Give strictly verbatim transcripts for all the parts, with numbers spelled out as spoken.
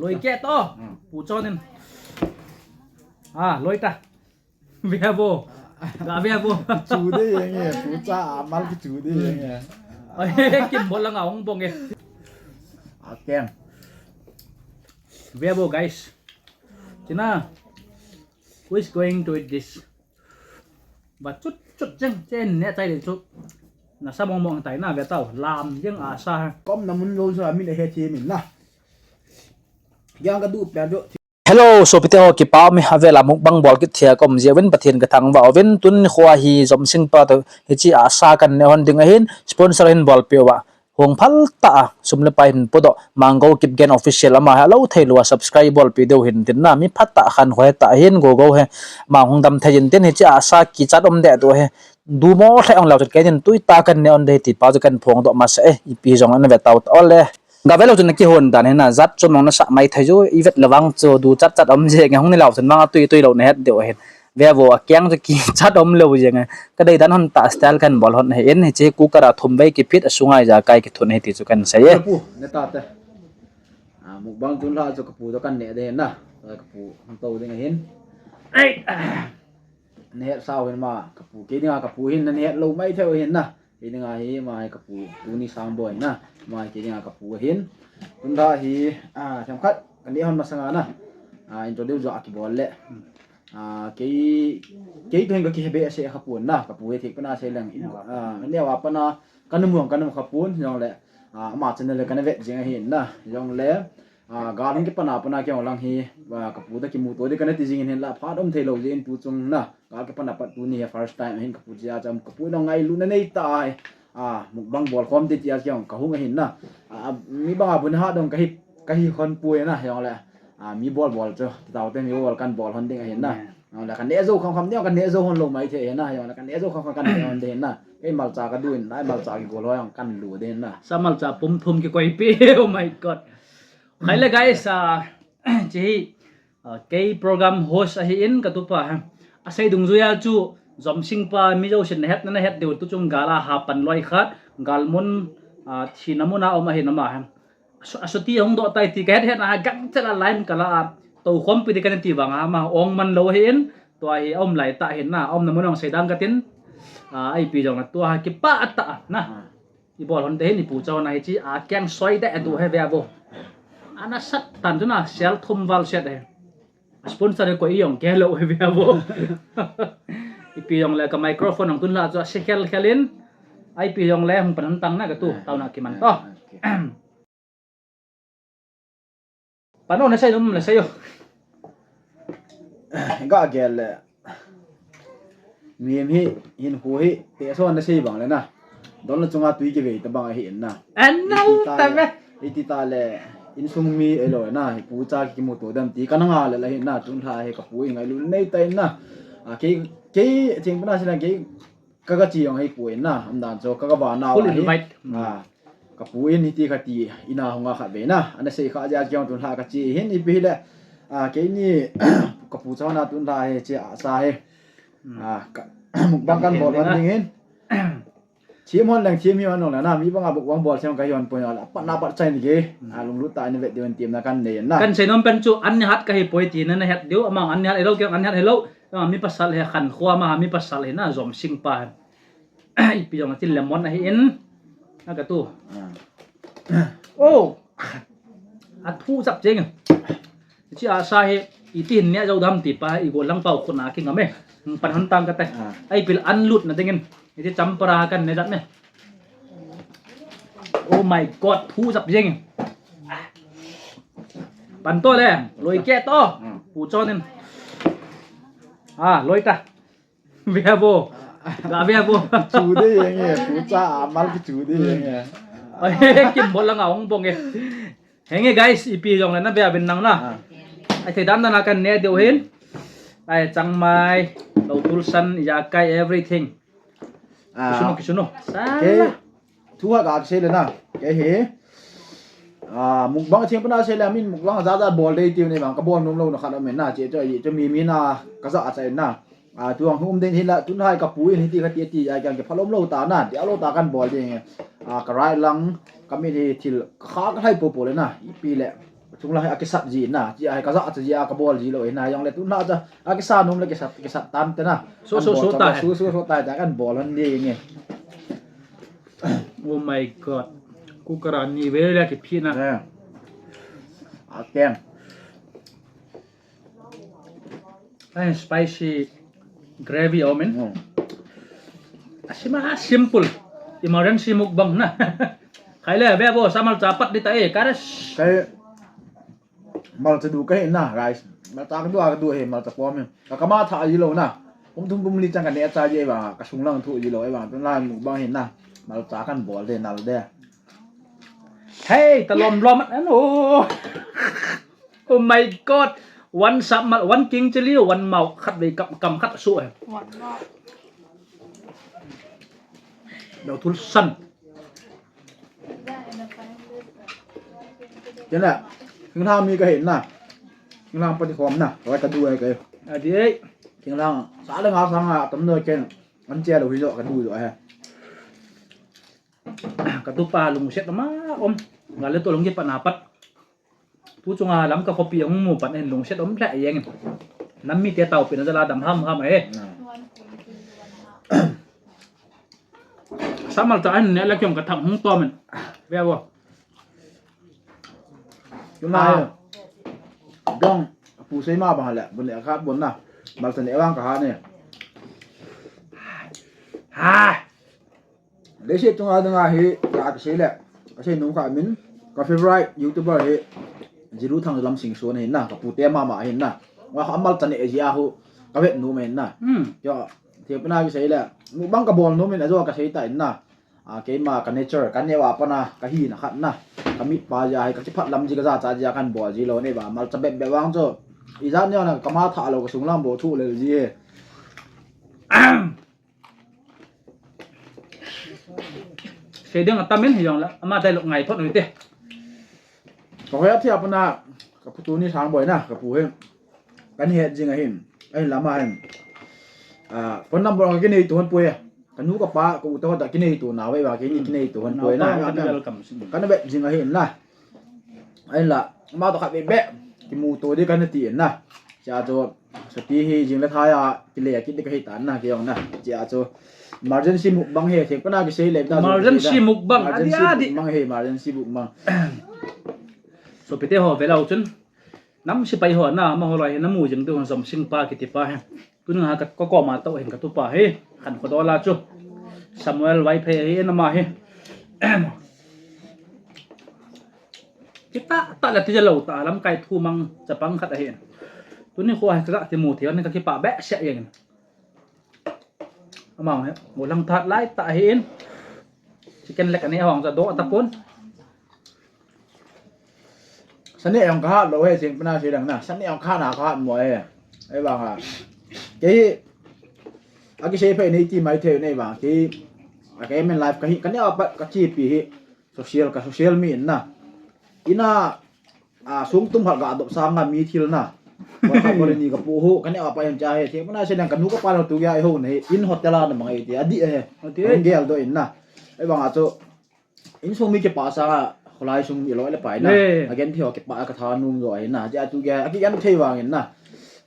Loi ke to. Pu chon in. Ah, loi ta. Ve vo. Ga ve vo. Chu de yeng e, pu cha amal ki chu de yeng e. Ai, kim bol la nga ong bong e. Akeng. Ve vo, guys. Tina. Who is going to eat this? Ba chut chut jeng chen ne chai le chu. Na sa mong mong tai na ve tau. Lam jeng a sa. Kom na mun lo sa mi le he thi min na. Yang ka du pya jo. Hello, sopite ho, kipa mi, avela mukbang bol kit thei a ka um jeh uvin Pathen ka thangvah uvin, tun nikho hi Jomsing pa toh hiche a sa kan neh hon ding ahin, sponsor hin bolpeh uva, hung phal tah a, sum le pai hin podoh, Mango Kipgen Official, ama hi alou thei lou a subscribe bolpeh diu hin tin na, mi phatah khankho hetah hin, gogo hi, ama hung dam thei in tin, hiche a sa kichat um deh toh hi, dumo lheh ong leu chun kei din tui tah a kan neh hon ding ti pa chu kan phongdoh masa e, ipi jong ana ve tau tah le. Ga ve leu chun na kihon dan hi na, jat chom jong na sah mai thei chu, i vet le vang chu, du chat chat um jeng e, hung ni leu chun vang a tui tui lou na het diu ahin. Ve vo, akeng chu kichat um lou jeng e. Ka dei dan hon tah style kan bol hon ahin, hiche cooker a thum vei kiphit, asunga ijakai kithun ahi ti chu kan sei e. Pu, ne ta te. Ah, mukbang tun lha chu ka pu toh kan neh ding ahin na. Ka pu hung tou ding ahin. Ei, ah. Na het sao hin ma, ka pu, kei dinga ka pu hin, na het lou mai thei u hin na. Kei dinga hi, ama hi ka pu, Tuni Sangboi na. Ama hi kei dinga ka pu ahin. Tun lha hi, ah, themkhat, ka neh hon masanga na. Ah, introduce jo a kibol le. Ah, kei, kei toh hin ka kihe behseh kha pon na. Ka pu hi thik pana sei leng. In, ah, neo a pana, ka na mu, ka na mu kha pon, jong le. Ah, ama channel le ka na vet jing ahin na. Jong le. Ah, gal hung kipan a pana kei jong lang hi, ah, ka pu toh kimuto ding ka na ti jing in hinla, phat um thei lou jeh in tu chung na, gal kipan a pat tuni hi first time ahin ka pu chia cham, ka pu in jong ngailutna nei tah a, ah, mukbang bol khom te tia kei jong ka hung ahin na. Ah, mi bang a bu na hat dong ka hi, ka hi hon poi na, jong le, ah, mi bol bol chu, ti tau te mi bol kan bol hon ding ahin na. Jong le ka neh jou kham kham ding, ka neh jou hon lou mai thei ahin na, jong le ka neh jou kham kham kan neh hon ding ahin na. Kei malcha ka du in, lai malcha kigol ho jong kan lu ding ahin na. Sa malcha pum thum kikoi pi, oh my God. Khai le guys, ah, hiche hi, ah, kei program host ahin ka tupa ha. Asei dungjui a chu, Jomsing pa mi jousen na het na, na het diu tu chung gal a hapan loi khat, gal mun, ah, thina mun a um ahin ama ha. Asu-, asuti hung doh tai ti ka het het na ha, gangchel a line ka la a, tou khompi ding ka na ti vang a, ama ong man lou ahin, tua hi a um lai tah ahin na, a umna mun jong sei dang ka tin, ah, ipi jong na tua ha kipah tah a na. I bol hon te hin i pu chon a hiche a keng soi te a du he ve vo. Ana sat tan chu na sel thum val set he. A sponsor he koi jong kei lou he ve vo. Ipi jong le ka microphone jong tun lha chu a se khel khel in. Ipi jong le hung pan hon tang na ka tu, tau na kiman to. Pan o, na sei nom le sei o. Ga gel le. Mihem hi, hinkho hi, te so na sei bang le na. Don la chunga tui kivei ta bang ahi in na. An nal ta ve. Iti ta le, insung mi elo na, hi pu cha kimuto dam ti ka na nga le la hi na, tun lha hi ka pu in ngailu nei ta in na. A, kei, kei, thing pana sina kei, ka ga chi jong hi pu in na, um dan chu, ka ga va na. Full invite. A, ka pu in hiti kati, ina hung a khat ve na, ana sei kha jeh a kei jong tun lha ka chi hin, ipi le, a, keini, ka pu cha na tun lha hi, che a sa hi. A, ka, mukbang kan bol hon ding hin. Thim hon leng, thim hi hon long le na, mi bang a mukbang bol sem ka hi hon poi na, pat na pat chai ni ke. A, lunglut tah in vet diu in tim na kan nei na. Kan sei nom pen chu, an ni hat ka hi poi ti na na het diu, amang an ni hat hello, kei an ni hat hello. A, mi pasal he khankho ama, mi pasal he na, Jomsing pa. Ipi jong a tin lemon ahi in. A ka tu. Ah. Oh. A thu chap jeng. Hiche a sa hi iti hin neh jou dam ti pa i gol lang pau khut na kingam e. Pan hon tang ka te. Ah. Ai pil an lut na ding in. Hiche champara kan ne jat ne. Oh my God, thu chap jeng. Pan to le, loi ke to. Hmm. Pu chon in. Ah, loi ta. Ve vo. Ga ve vo. Chu de yeng e, pu cha amal ki chu de yeng e. Ai, kim bol la nga ong bong e. Henge guys, ipi jong le na ve a vin nang na. Ah. Ai thei dan dan a kan ne diu hin. Ai changmai, lou tulsan, ijakai, everything. Ah. Kisuno, kisuno. Sa. Ke. Thu khat ka sei le na, kei hi, ah, mukbang theng pana sei le, min mukbang ja ja bol dei tiu nei bang, ka bol nom lou na khat aum in na, che chu, che mi, mi na, ka ja a chai na. Ah, tu ang hum ding hi la, tun hai ka pu in hiti kati ti, ai kang ke phalom lou ta na, dia lou ta kan bol ding. Ah, ka rai lang, ka min hi thil, ka kha ka hai po po le na, ipi le. Tung la hi akisat ji na, ji ai ka ja cha ji a ka bol ji lou na, jong le tu na cha akisa nom le kisat, kisat tan te na. So, so, so ta hai. So, so, so ta hai, kan bol han ding e. Oh my God. Cooker a ni ve le kiphina. Eh. A teng. Ai, spicy gravy om in. Hmm. Asima simple. Emergency mukbang na. Khai le ve bo, sa malcha pat di ta e, karas. Kai malcha du ka hi na, guys. Malcha ka du a ka du hi, malcha pom hi. Ka kama tha ji lou na. Kum thum kum li chang ka ne cha ji va, ka sung lang thu ji lou e va. Tun la mukbang hi na. Malcha kan bol de, nal de. Hey, ta lom lom ano. Oh my God. One sap mal, one king chili, one mau khat vei kam, kam khat su e. One mau. Dau thul san. Kena, king lang mi ka hin na. King lang pati khom na, roi ka du ai ka. Adi ai. King lang, sa le nga sang a, tam no ken. An che lo hi lo ka du lo he. Ka tupa lungset ma om. Nga le to lung ki pa na pat. Tu chunga lam ka khopi hung mu pan en lungset um lha jeng in. Nam mite taopi na jala dam ham ham e. Sa malcha an ne la kyong ka tham hung to men. Ve vo. Yuma. Ah. Dong, pu sei ma bang le, bun le khat bun na. Malcha ne wang ka ha ne. Ha. Leiset chunga dinga hi, ka kisei le, ka sei nom kha min, ka favorite YouTuber hi, Jiru Thanglam Singson ahin na, ka pute mama ahin na. Nga kha malcha ne ji a hu, ka vet nom ahin na. Hmm. Yo, thil pana kisei le, mukbang ka bol nom in ajo ka sei ta in na. A, keima ka nature, ka neo a pana, ka hina khat na. Ka mit pa ja hi, ka kiphat lam ji ka ja cha ji a kan bol ji lou ne ba, malcha bep bep vang chu. Ijat neo na, ka ma tha lou, ka sung lam bo thu le ji e. Sei ding atam in hi jong la, ama dialogue ngai thot noi te. Ka hoi a thia pana, ka pu tu ni sang boi na, ka pu hin. Kan het jing ahin, ahin lama hin. Ah, phone number ka kinei tu hon poi. Ka nu ka pa, ka u ta hon ta kinei tu na wei ba, kei ni kinei tu hon poi na. Kan welcome sin. Kan vet jing ahin la. Ahin la, ma to khat be be, kimu to di kan ti na. Cha cho, so ti hi jing le thaya, kile kit di ka hi ta na, ki jong na. Cha cho, emergency mukbang hi, thek pana kisei le ta. Emergency mukbang, adi, adi. Emergency mukbang hi, emergency mukbang. So pite ho ve lau chun. Nam sipai ho na, amaho lai hi, namu jing tu hon som sing pa kiti pa hi. Tuni ha ka, ka koma to hin ka tupa hi. Kan ko dola chu. Samuel Vaiphei hi, nama hi. Kita ta la ti ja lou ta, lamkai thu mang chapang khat ahi. Tuni kho hi ka kimu thei, ka kipa be se jeng. Amang he, mo lang that lai ta ahin. Chicken leg ani hong cha do ta pun. Sani ang ka hat lou he, sing pana si dang na. Sani ang ka na ka hat mo he. Ai bang ha. Kei, aki sei phe nei ti mai thei nei bang. Kei, a kei men life ka hi, ka ne apa ka chi pi hi. Social ka social mi na. Ina a, sung tum hal ga dop sang a mi thil na. Wa ka bor ni ka pu hu, ka ne apa yang cha he, thei mana se nang ka nu ka pa lo tu ya ho ne, in hotel a na mang ai ti, adi he. Adi. Ang gel do in na. Ai bang a chu, in sung mi ke pa sa, kholai sung mi lo le pai na. Eh. Again thei ho ke pa ka tha num do ai na. Ja tu ya, aki yan thei wang in na.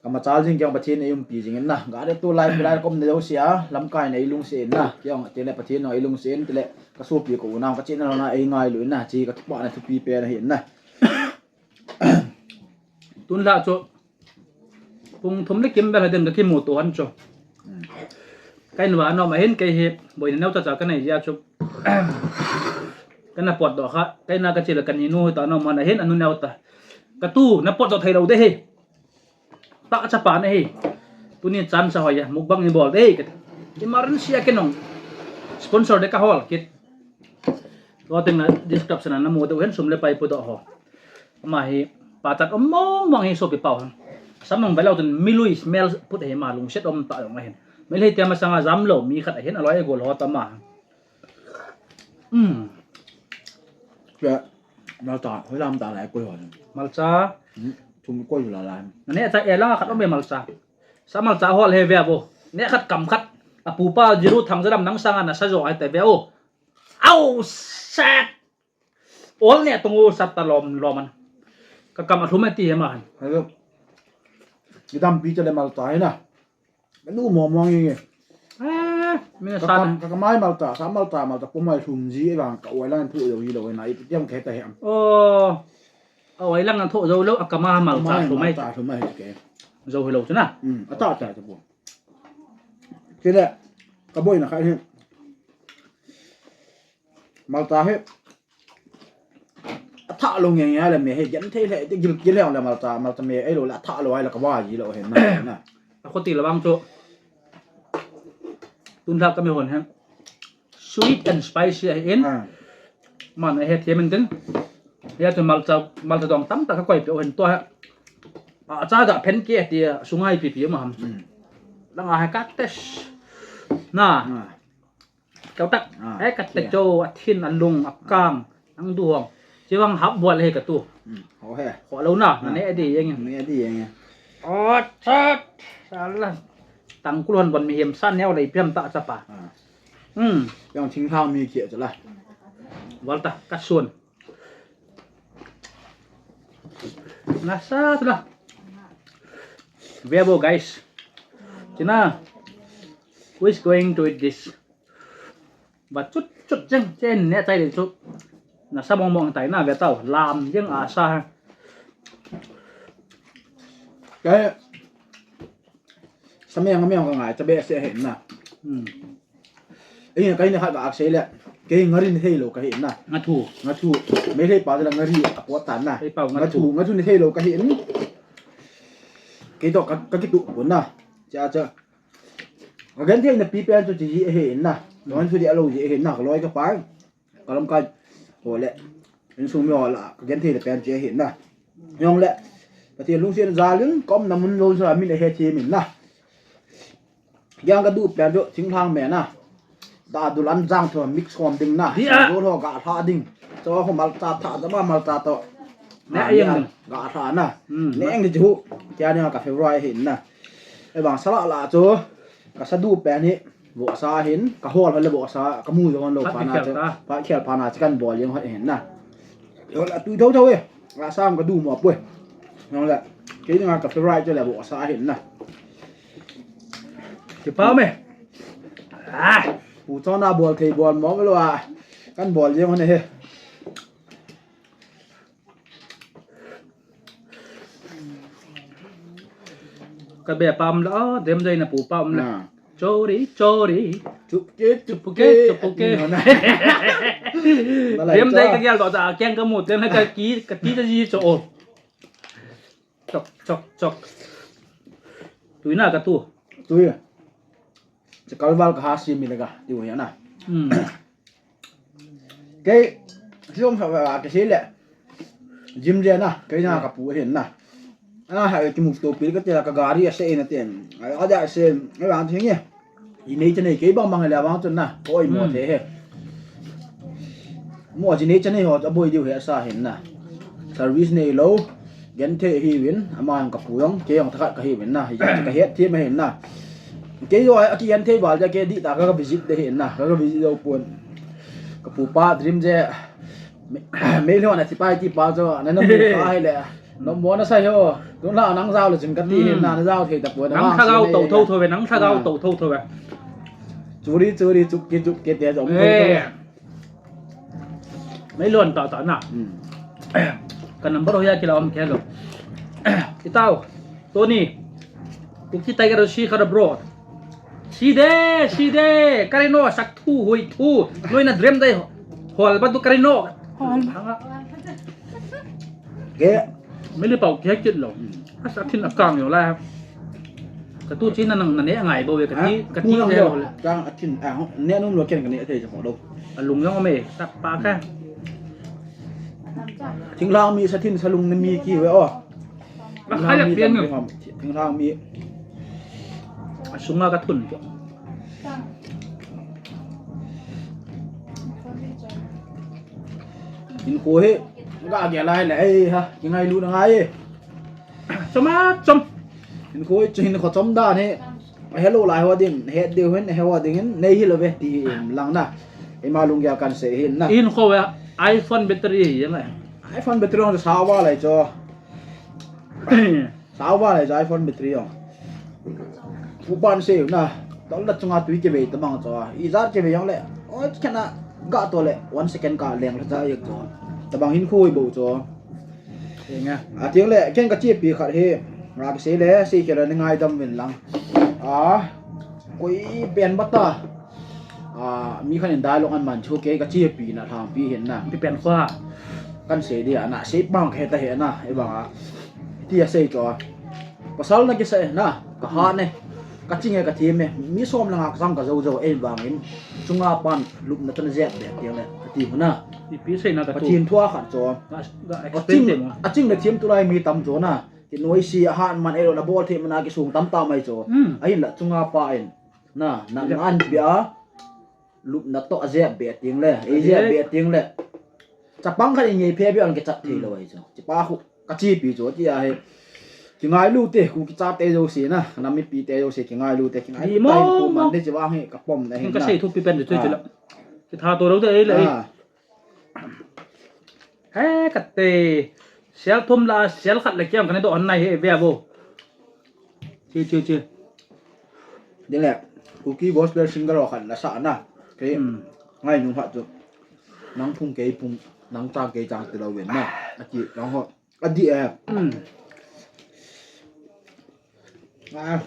Ka ma chal jing kyang Pathen ei um pi jing in na. Ga de tu lai, lai kom ne do sia, lamkai nei lung se in na. Kyang te le Pathen no ei lung se in, te le ka su pi ko u na, ka chin na ei ngai lu in na, chi ka pa na thu pi pe na hi in na. Tun la chu pung thum le kim bel ha den ka kimu to han chu. Kain va nom ahin kei hi boina neu cha cha ka nei jia chu. Kana pot doh kha, kaina ka chi le ka ni nu ta nom han ahin anu neu ta. Ka tu na pot doh thei lo de hi. Ta ka chapa na hi. Tuni chan sa hoi a, mukbang ni bol de hi. Emergency a ke nong sponsor de ka hol kit. Lo teng na description a na mu deuh hen sum le pai pu doh ho. Ama hi pachat um mong mong hi sopi pau. Sam nong belo tun milui smell put hi ma lungset um ta jong ahin. Mel hi tia masanga jam lo mi khat ahin aloi gol ho ta ma. Um. Ke malcha, hoi lam ta lai koi ho. Malcha. Hmm. Thum koi la lai. Nane cha e la khat um be malcha. Sa malcha hol he ve vo. Ne khat kam khat. Apupa Jiru Thangzalam nang sanga na sa jo ai te ve o. Au, sat. Ol ne tung u sat ta lom lom an. Ka kam a thum e ti hi ma han. Hello. Idam pi chale malta hi na. Ka nu mo mo ngi ngi. Ah, mina Ka san. kam, ka kamai malta, sa malta, malta pumai thum ji e bang ka oi lang thu jo hi lo na i tiam khe ta hem. Oh. A oi lang an tho jo lo, a kama malta Kamai thum mai. malta thum mai ke. Jo hi lo chu na. Hmm, ata ta ta bu. Chile, ka boi na khai hi. Malta hi. A tha lo nge nge le me he gen thei le, ti gil, gil le malta, malta me ei lo le a tha lo ai le ka wa ji lo he na, na. A ko ti la bang chu. Tun thak ka me hon he. Sweet and spicy a in. Ah. Man a he thiam in tin. Ya chu malta, malta dong tam ta ka koi pe o hen to he. A cha ga phen ke ti sungai pi pi ma ham. Hmm. Langa he ka tes. Na. Ah. Keu tak. Ah, Eh, ka te okay. cho, a thin, a lung, a kang, ang duhong. Chiwang hap buat le ka tu. Hmm. Ho he. Ho lo na, Ah. ne di yang. Ne di yang. Oh, chat. Sala. Tang kulon bon mi hiam san neo le piam ta chapa. Ah. Hmm. Yang thing thang mi kia chala. Walta, ka sun. Nasa tu la. Vebo, guys. China. Who is going to eat this? Ba chut chut jeng, chen ne chai le chu. Nasa mong mong tai na ve tau, lam jeng a sa ha. Ka sa meng meng ka ngai, cha be se he na. Hmm. Ei, ka ni khat ba ak se le. Kei ngari ni thei lo ka he na. Nga thu. Nga thu. Me thei pa la ngari a po ta na. Ei pau nga Nga thu. thu, nga thu ni thei lo ka he. Kei to ka, ka ki tu ko na. Cha cha. Ka gen thei na pi pen chu chi hi ahi na. Ka man chu di a lo ji ahi na, ka loi ka pai. Ka lam kai. Ho le. Insung mi ho la, ka gen thei na pen chi ahi na. Yong le. Pathian lungsiat jal in, ka umna mun lo sa min ahi thi min na. Yang ka du pen chu, thingthang me na. Da du lam jang thu mix khom ding na. Hi a. Sing do ho ga tha ding. Cho ho malta tha, jama malta to. Ne Ah, ayang ya. ding. Ga tha na. Hmm. Ne ang di chu. Kya ni ka favorite ahi na. Ei bang sala la chu. Ka sa du pen hi. Vo sa hin. Ka hol hol le vo sa. Ka mu jo hon lo Phat pa na khel chu. ta. Phat khel pa na chu kan bol jeng hot hin na. Yo la tu tho tho e. Ka sam ka du mo poi. Nong la. Kei nga ka favorite chu le vo sa hin na. Ki pa me. Ah. Pu chon a bol thei bol mo lo a. Kan bol jeng hon he. Ka be pam la, dem dai na pu pam la. Na. Chori, chori. Chup ke, chup Chup ke, ke, chup ke. Ani ho na. Dem dai ka gel do ta, keng ka mu, dem ka ki, ka ti ta ji cho. Chok, chok, chok. Tui na ka tu. Tui. Cha kalval ka ha si mi le ka, ti ho ya na. Hmm. Kei, siom sa ba, ke si le. Jim je na, kei na ka pu hin na. A, ha, ki muk to pil ka te la ka gari a se na ten. A, a da se, a, a, thing ye. I nei cha nei kei bang bang le bang chun na. Oi mo Hmm. te he. Mo ji nei cha nei ho, a boi diu he sa hin na. Service nei lo. Gen thei hi vin, ama ang ka pu jong, kei jong thakhat ka hi vin na, hi ka het thim ahi na. Kei jo a ki gen thei val ja kei di ta ka, ka visit de hi na, ka, ka visit jo pon. Ka pu pa dream je, me, me lo na ti pa ti pa jo, na na mu ka hai le. No mo na sa ho, tu na nang jao le jin ka ti hi na, na jao thei ta pon. Nang thagau to tho tho ve, nang thagau to tho tho ve. Churi, churi, chuk ki, chuk ki te jo. Eh. Mei lon ta ta na. Hmm. Ka number ho ya kila om kelo. Itao, Tony. Kuki Tiger si ka bro. Si de, si de. Kare no sak thu hui thu. Noi na dream dai. Hol ba tu kare no. Hol ba. Ke. Mei le pau ke kit lo. Hmm. Asa thin akang yo la. Ka tu chi na nang na ne ngai bo ve ka ti, Ah, ka ti mu ne lang lo. Kang a thin, ah, ne num lo ken ka ne thei cha lo. A lung jong me, tak pa ka. Thinglang mi sa thin sa lung na mi ki ve o. Ka khai yak pian nu. Thinglang mi. A sunga ka thun. In ko he, ga ge lai le, ei ha, ki ngai lu na ngai. Chom a, chom. Hin kho, hin kho chom dan hi. Hello lai ho ding, het deu hin, he ho ding hin, nei hi lo ve ti hi im lang na. Ima lunggel kan sei hin na. Hin kho ve, iPhone battery hi yang ai. iPhone battery ong sa wa lai cho. Sao va le jai phone battery jong. Pu pan se na. Tol da chunga tui kivei tabang cho. Ijat kivei jong le. Oi, kana ga to le. One second ka leng la jai cho. Tabang hin khui bo cho. Eng a. Atiang le, ken kachepi khat hi. Nga kisei le, sei khe le ni ngaidam uvin lang. A, koi pen bata. A, mi khat in dialogue aman chu kei kachepi na thangpi hin na. Pi pen kho. Kan sei dia na, sei pang khe ta he na. Ei bang a. Tia sei cho. Pasal na kisei na. Ka ha ne. Ka ching e ka thim e. Mi som langa ka sang ka jo jo ei bang in. Chunga pan lupna tan jep be tiang le. Ka ti hu na. Ipi sei na ka tu. Pathen thua khat cho. Ga, ga explain te mo. A ching le thim tulai mi tam cho na. Ki noise a han man elo na bol the man a kisung tam tam mai cho. Hmm. Ahin la chunga pa in. Na, na, na an bia. Lupna to a jep be tiang le. E jep be tiang le. Chapang khat in ngei phe be an ke chat thei lo ai cho. Chi pa khu. Kachepi cho ti a he. Kingailu te, ku kicha te jo se na. Nami pi te jo se kingailu te, kingailu. Di mo, te khu mo. Man de chi wa he ka pom na he. Ka na. Sei thu pi pen de chu chu la. Ki tha to lo te ei le ei. Ah. He, kate. Sel thum la, sel khat le kiam kan do hon nai he ve vo. Chi, chi, chi. Dile, Kuki gospel singer ho khat la sa na. Ke, hmm, ngainu khat chu. Nang phung kei phung, nang chang kei chang ti lo ven na. Ati, nang ho. Adi e. Hmm. Ah,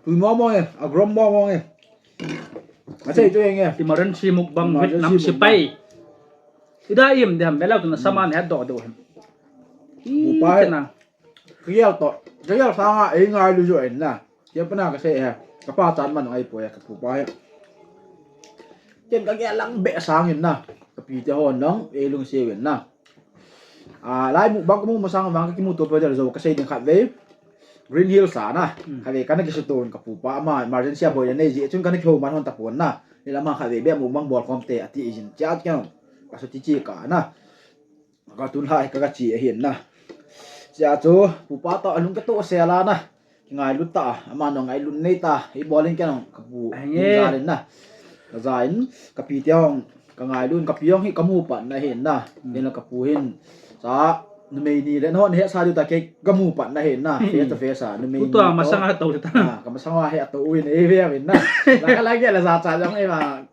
tui mo mo e, agrom mo mo e. Asei chu eng e. Emergency mukbang with Nam Sipai. Ida im dem bela tu na saman he do do hem. Upa he. Ina. Kiyal to. Kiyal sanga ei ngailu jo en na. Kiyal pana kasei he. Kapa chan man ai po e ka pupa he. Ken ka kiyal lang be sang in na. Kapi te hon lang ei lungset uvin na. Ah, lai mukbang kamu masang vang kakimuto pe der jo kasei ding khat vei. Green Hills a na. Hmm. Khat vei kana kisuto un ka pupa ama emergency a boina nei ji chun kana kihou man hon tapon na. Nila ma khat vei be mukbang bol khom te ati ijin. Chia kya. Kaso ti chi ka na. Ka tun hai ka ka chi ahin na. Chia chu pupa to alung kato sela na. Kingailu ta, ama nong ngailu nei ta, i bol in kei nong ka pu. Enge. Ka za in na. Ka za in, ka pi te hong, ka ngailu in, ka pi hong hi ka mu pan na hin na. Hmm. Ken la ka pu hin. Sa, numei ni le, non he sa du ta kei ka mu pan na hin na. Hmm. Face to face a, numei ni. Pu to a masang a to ta. Ah, ka masang a he to u in, e ve in na. La ka la ke la za cha jong e ma.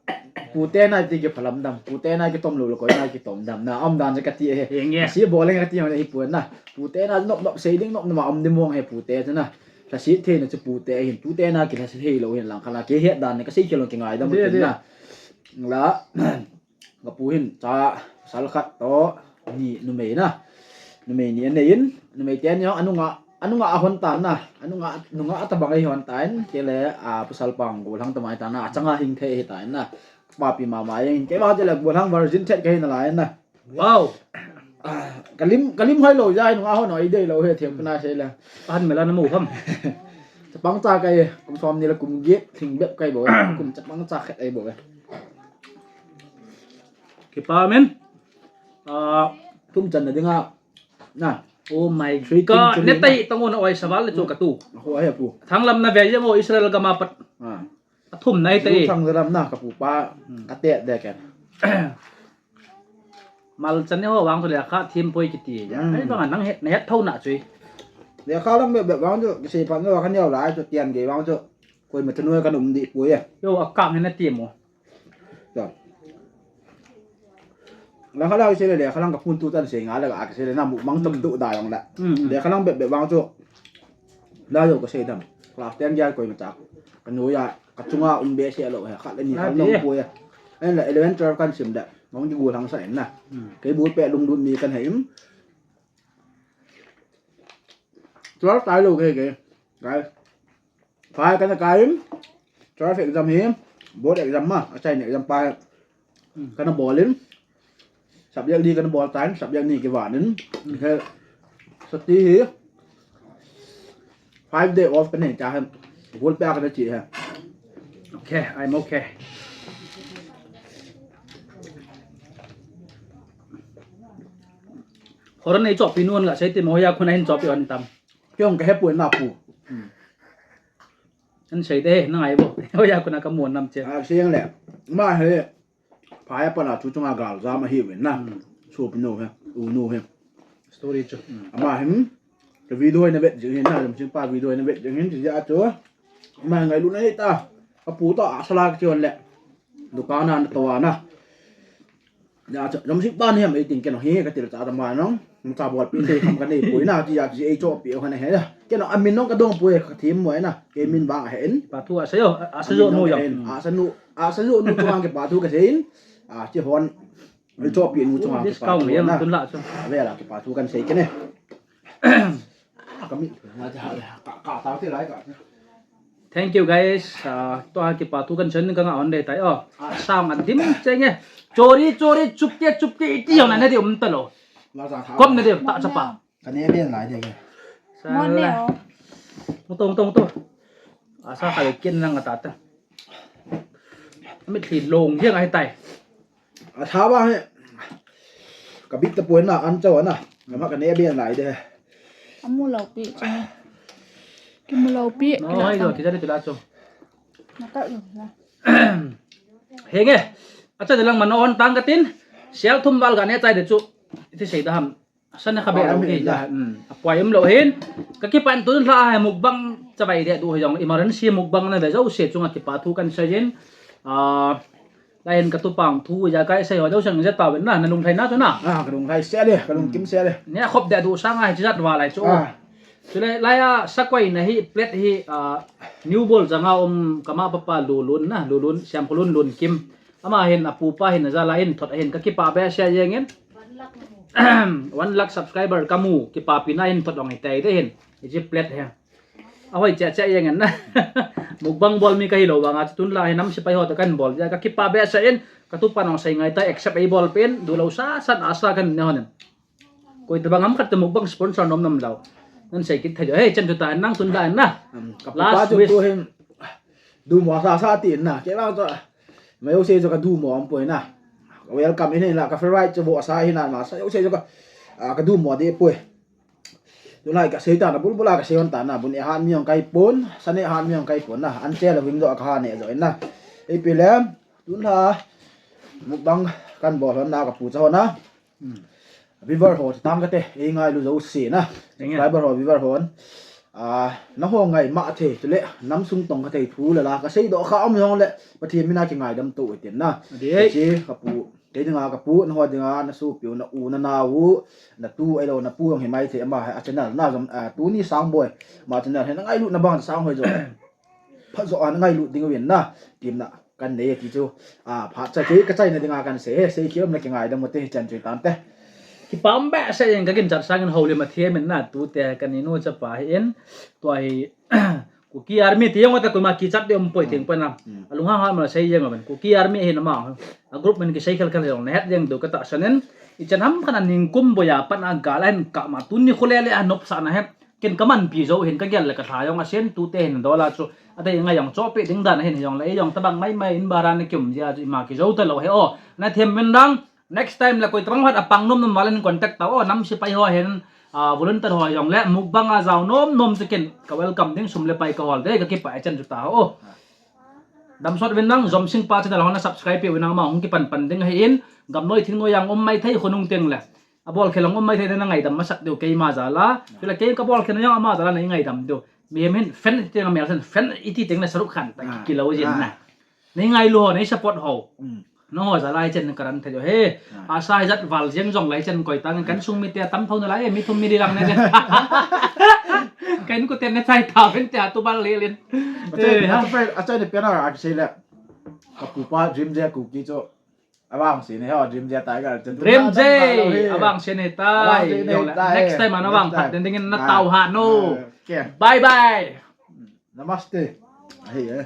Pute na ti kiphalam dam, pute na kitom lou lou, koi na kitom dam, na um dan je kati e. Eng e. Si bol leng kati hon hi pu na. Pute na nop nop sei ding nop nop ma um ding mong he pute chu na. Lhaset theina chu pute hin, pute na kilhaset thei lou hin lang khat la kihet dan ne kasei kei lou kingaidam u tin na. La, ka pu hin cha sal khat to ni numei na. Numei ni anei in, numei te ni hong anunga, anunga ahon tan na. Anunga, nunga atabang ahon tan, kei le, a, pasal pang golhang tamai tan na, achanga hing thei hi tan na. Papi mama jeng in, kei vang chu le golhang virgin thet kahi nalai na. Wow. Ah, kalim, kalim hoi lou jeh in, ahon hoi dei lou he, them kana sei la. Ahan mela na mu ham. Chapang cha kai, kum som ni la kum get, thing bep kai bou e, kum chapang cha khat ai bou e. Kipa men. Ah, thum chan na dinga. Na. Oh my God. Ne tai tang on oi saval le chu ka tu. Ho he pu. Thanglam na ve jeng o Israel gam a pat. Ah. Athum nai te. Thang lam na ka pupa. Hmm. Ka te de ken. Malchan ni ho vang chu lekha thim poi kiti ja. Hmm. Ai vang nang het, na het tho na chui. Lekha lang bep bep vang chu, kisei pan lo ka neo lai chu tian gei vang chu. Koima thanoi ka num di poi e. Yo, akang hen na ti mo. Lekha lang sei le, lekha lang ka phun tu tan sei nga le ka sei le na mukbang tok tu da jong le. Hmm, hmm. Lekha lang bep bep vang chu. La yo ka sei dam. Class ten gei koima cha. Ka nu ya, ka chunga um be se lo he. Khat le ni khat nong pu ya. Ahin la eleven twelve kan sim da. Nong di gu lang sa en na. Hmm. Kei bu pe lung dun ni kan he im. Twelve tai lo ke ke. Guys. Phai kana kai in, twelve exam hi, board exam ma, achaina exam pa hi. Hmm. Kana bol in, subject li kana bol tan, subject ni kivan in, hmm, he, sati hi, five day off kana cha hi, bol pa kana chi hi. Okay, I'm okay. Horan nei chopi nun ga sei ti mo ya khun a hin chopi on tam. Kei hong ka he pu na pu. Hmm. An sei te, na ngai bo. Hoya kuna ka muan nam che. A, siang le. Ma he. Phai a pana chu chunga gal jam ahi uvin na. Hmm. Sopi nu he. U nu he. Story chu. Hmm. Ama hin. Video hi na vet jing hin na, Jomsing pa video hi na vet jing hin, ti ja chu. Ma ngailutna hi ta. Ka pu to a sala ka chon le. Dukan na to na. Ja chu, Jomsing pa ni ham ei ting keno hi ka til cha ta ma nong. Cha bol pi te kam ka nei pui na, ti ja chu ei cho pi o ka nei he. Keno a min nong ka dong pui ka thim mo na. Ke min vang he in. Pa thu a sa yo, a sa yo nu yo. A sa nu, a sa yo nu chuang ke pa thu ka sei in. A chi hon. Ei cho pi nu chunga kipa thu na. Tun la chu. Ave la kipa thu kan sei kene. Ka mi na ja ka ka ta te lai ka. Thank you guys. Ah, to ha kipa thu kan sen ka nga on de tai o. Ah, sang a dim chenge. Chori chori chupke chupke iti yong na ne de um ta lo. La ja tha. Kom ne de ta chapa. Ka ne ben lai de ke. Mon ne o. Muto muto muto. Asa ka le kin nang ata ta. Mit thli long jeng ahi tai. A tha ba he. Ka bit ta poi na an chau na. Ngama ka ne ben lai de. Amu lo pi chu. Ki mu lo pi. No hai lo ki ja de pila chu. Na ka u na. Henge. Acha de lang man on tang ka tin. Sial thum val ga ne chai de chu. Iti sei da ham. Sana ka be lo hi ja. A poi um lo hin. Ka kipan tun la hai mukbang chavai de du hi jong emergency mukbang na ve jo se chunga kipa thu kan sei jin. Ah, Lai hin ka tupang thu ja kai sei ho deu sang ja ta ven na, na lung thai na chu na. Ah, ka lung thai se le, ka lung kim se le. Ne khop de du sang a hi chat va lai chu. Ah. Chu le lai a sakoi na hi plate hi, ah, new bol janga um kama papa Lulun na, Lulun siam Lulun Lun Kim. Ama hin a pupa hin a jala in thot a hin ka kipa be se jeng in. One lakh subscriber ka mu, kipa pi na hin thot ong hi tai de hin. Hi chi plate he. Ahoi che che jeng in na. Mukbang bol mi ka hi lo vanga tun la hi nam sipai ho ta kan bol. Ja ka kipa be sa in ka tupa nong sei ngai ta accept ei bol pen du lo sa san asa kan ne honen. Koi ta bang am khat ta mukbang sponsor nom nam lo. Nan sei kit tha jo. Hey, chan chu ta nang tun da na. Ka pa chu tu hin du mo sa sa ti na. Ke bang to. Mai o sei jo ka du mo am poi na. Welcome in la ka favorite chu bo sa hi na ma sa o sei jo ka. Ka du mo de poi. Tulai ka sei ta na bulbula ka sei on ta na bun e han mi ong kai pon, sa ne han mi ong kai pon na, an che la wing do ka ha ne jo na. Ei pi le, tun la mukbang kan bol hon na ka pu cha hon na. Viewer ho tang ka te, ei ngai lu jo si na. Subscriber ho, viewer hon. Ah, na ho ngai ma the, tu le, nam sung tong ka te thu la la, ka sei do kha om yong le, Pathian mina ki ngai dam tu tin na. Che ka pu Kei dinga ka pu, na ho dinga, na sopi u, na u, na nao u, na tu, ei lo, na pu jong hi mai thei ama, a channel, na jong, a, tuni sang boi, ma channel, he na ngailut na bang sang hoi jo. Pha jo, a, na ngailut ding uvin na, tim na, kan nei ti chu, a, pha cha kei, ka chai na dinga kan sei, he, sei ki om na ki ngai dam u te, chan chui tan te. Ki pam be se jeng ka gin chat sang in ho le ma thiem in na, tu te kan ni nu cha pa hi in, tua hi, Kuki Army ti jong ata koima kichat de um poi thing pana. Alung hang hal ma sei jeng aben. Kuki Army hin ama. A group min kisei khel khel jong na het jeng do ka ta sanen. I chan ham khan a ningkum boya pan a gal a hin ka ma tuni khole le a nop sa na he. Ken ka man pi jo hin ka gel le ka tha jong a sen tu te hin dola chu. Ata i ngai jong cho pe ding dan a hin jong le i jong ta bang mai mai in baran kim ja chu i ma ki jo ta lo he o. Na them min dang. Next time la koi tabang hat apang nom nom walen contact tao, nam sipai ho hin, a, volunteer ho jong le, mukbang a jao nom nom sikin, ka welcome ding sum le pai ka hol de, ka kipa e chan chu ta ho. Damsot vin nang, Jomsing pa channel ho na subscribe pe vin nang ma hung kipan pan ding hi in, gamnoi thingnoi jang um mai thei khonung teng le. A bol khel jong um mai thei na ngaidam masak deu keima jala. Pila kei ka bol khel jong ama jala na ngaidam deu. Mi hem hin fan ti teng a mel sen, fan iti teng na Shahrukh Khan ta kilo jin na. Nei ngailu ho, nei support ho. Nangho jala hi chen ka ran thei jo he. Asa hi jat val jeng jong lai chen koi tang kan sung mi te tam tho na lai, mi thum mi li lang na chen. Kan ku ten na chai ta ven te a tu bal le len. Achai, achai, achai ni pena a sei le. Ka pupa Dream Je Kuki chu. Avang sei ni ho Dream Je Tiger chu. Dream Je. Avang sei ni tai. Next time an avang phat den ding in na tau ha no. Bye bye. Namaste. Ahi e.